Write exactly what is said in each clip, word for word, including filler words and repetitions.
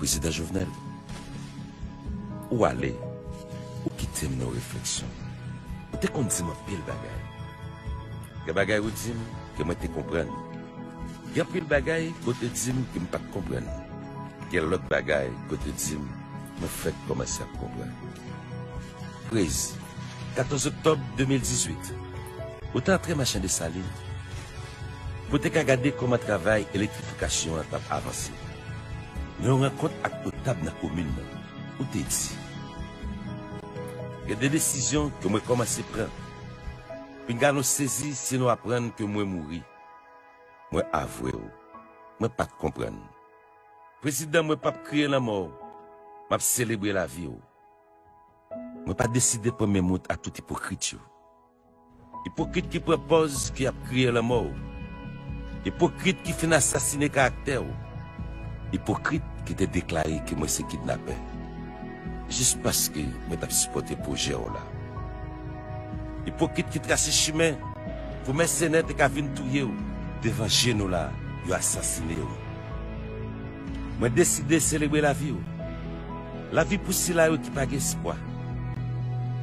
Prezidan Jovenel, ou ale, ou kite m nan refleksyon. Ou te konn di m anpil bagay. Gen bagay ou di m ke mwen te konprann. Gen anpil bagay ke w te di m ke m pa t konprann. Gen lòt bagay ke w te di m, mwen fèk kòmanse ap konprann. Prez, katòz oktòb de mil dizuit, ou te antre Machan Desalin pou te ka gade kòman travay elektrifikasyon an t ap avanse. Nan yon rankont ak notab nan komin nan, ou te di, gen de desizyon ke mwen kòmanse pran. Pinga nou sezi si nou aprann ke mwen mouri. Mwen avwe w, mwen pa t konprann. Prezidan, mwen p ap kriye lanmò w, m ap selebre lavi w. Mwen pa deside pran menm wout ak tout ipokrit yo. Ipokrit ki pran pòz ke y ap kriye lanmò w. Ipokrit ki fin asasine karaktè w. Ipokrit ki te deklare ke mwen se kidnapè. Jis paske mwen t ap sipòte pwojè w la. Ipokrit ki trase chimen pou mèsenè te ka vin touye w. Devan je nou la, yo asasine w. Mwen deside selebre lavi w. Lavi pou sila yo ki pa gen espwa.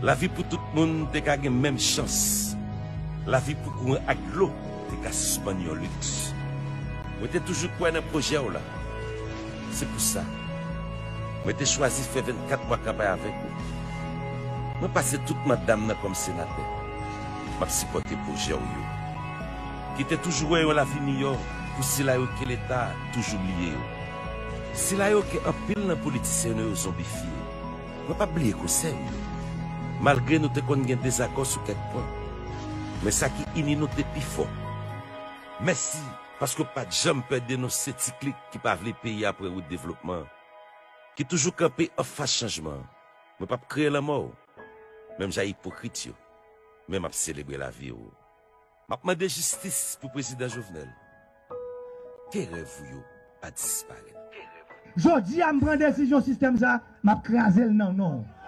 Lavi pou tout moun te ka gen menm chans. Lavi pou kouran ak dlo te ka sispann yon liks. Mwen te toujou kwè nan pwojè w la. Se pou sa, mwen te chwazi fè vennkat mwa kanpay avèk ou. Mwen pase tout manda m nan kòm senatè. M ap sipòte pwojè w yo. Ki te toujou wè yon lavi miyò pou sila yo ke Leta toujou bliye yo. Sila yo ke anpil nan politisyen nou yo zonbifye. Mwen p ap bliye konsèy ou yo. Malgre nou te konn gen dezakò sou kèk pwen, men sa ki ini nou te pi fò. Mèsi, paske w pa t janm pè denonse ti klik ki pa vle peyi a pran wout devlopman, ki toujou kanpe anfas chanjman. Mwen p ap kriye lanmò w, menm jan ipokrit yo, men m ap selebre lavi w. M ap mande jistis pou Prezidan Jovenel. Ke rèv ou yo pa disparèt. Jodi a, m pran desizyon sistèm sa, m ap kraze l nan non w.